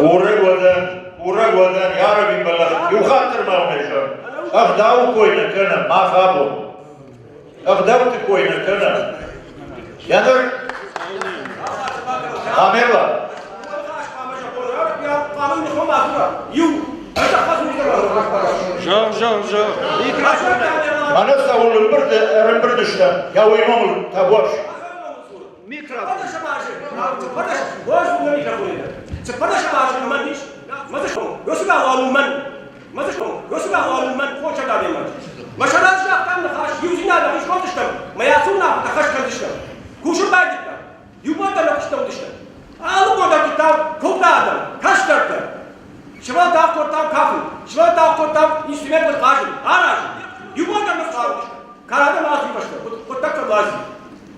Курӕг уӕдӕн, курӕг уӕдӕн, яраби бӕллӕх, иу хатт дӕр ма уымӕй зӕгъ. Ӕгъдауы кой нӕ кӕнӕм, мах абон. Ӕгъдӕутты кой нӕ кӕнӕм. Яныр Амела. Зӕгъ, зӕгъ, зӕгъ. Мӕнӕ цӕуыл ӕмбырды ӕрӕмбырд стӕм, йӕ уый номыл табуафс.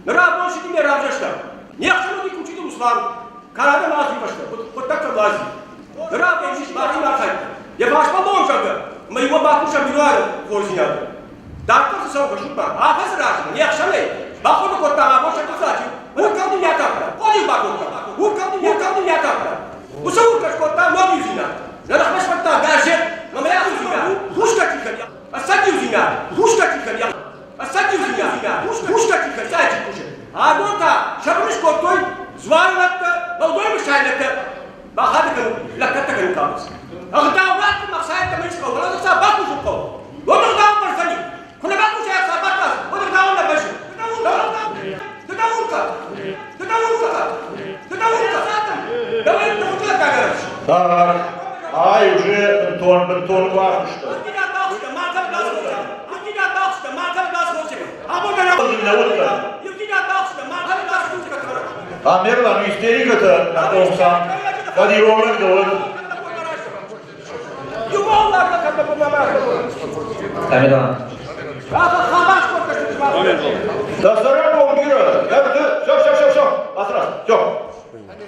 Ныр абон сидиме равзӕрста. Не хсӕнады кучиты Руслан Карадӕ ма фӕстӕ хъуыддӕгтӕ лази. Ныр абон сис махи архайдта. Йӕ фарсмӕ бон зӕгъгӕ, ӕмӕ иумӕ бакусӕм ирон хорздзинады. Дарддӕр цы цӕуы фӕсудмӕ, афӕдзы размӕ не хсӕнӕй бахъуыды кодтам абон сӕ куыдзачы уркӕлды не атардта, хъоды бакодта, уркӕлды уркӕлды не атардта. Уыцы уркӕ скодта ног иудзинад. Нӕ ныхмӕ сфӕдта газет, мӕ иудзинад, кусгӕ чи кӕны, ӕцӕг иудзинад, кусгӕ чи кӕны. Адон та сӕ быны скодтой дзуарылӕгтӕ, молдой мысайнӕгтӕ, бахатыр кӕнут, лӕггӕдтӕ кӕнын хъӕуынц. Ӕгъдау раттын ӕхсайӕгтӕ мӕ ис хъӕуы, фӕлӕ ӕхца бакусын хъӕуы. Уӕд ӕгъдау бӕрзӕни. Куы нӕ бакусай ӕхца бакас, уӕд ӕгъдау нӕ бӕззы. Так, ай уже бынтон бынтон куы ахызтӕн. Тамерлан истерикӕтӕ нӕ хъомсам, кӕд ирон лӕг дӕ, уӕд. Да цӕрӕнбон бирӕ! Все, все, все, все, Асрат, все,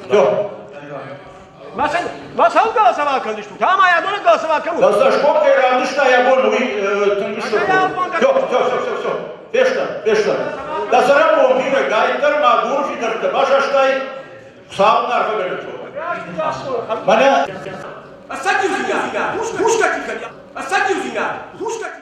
все. Ма голосовал кӕндзыстут, ама я доны голосовал кӕнут. Да за школкой равдыста йӕ бон, уый тынг стыр. Все, все, все, все, все. Фестӕм, фестӕм. Дӕ цӕрӕнбон бирӕ, гайддӕр ма дуры фидӕрттӕ басастай, Хуыцау нӕ арфӕгӕнӕг фӕуӕд. Мӕнӕ Ӕцӕг иудзинад, кусгӕ чи кӕны, ӕцӕг иудзинад, кусгӕ чи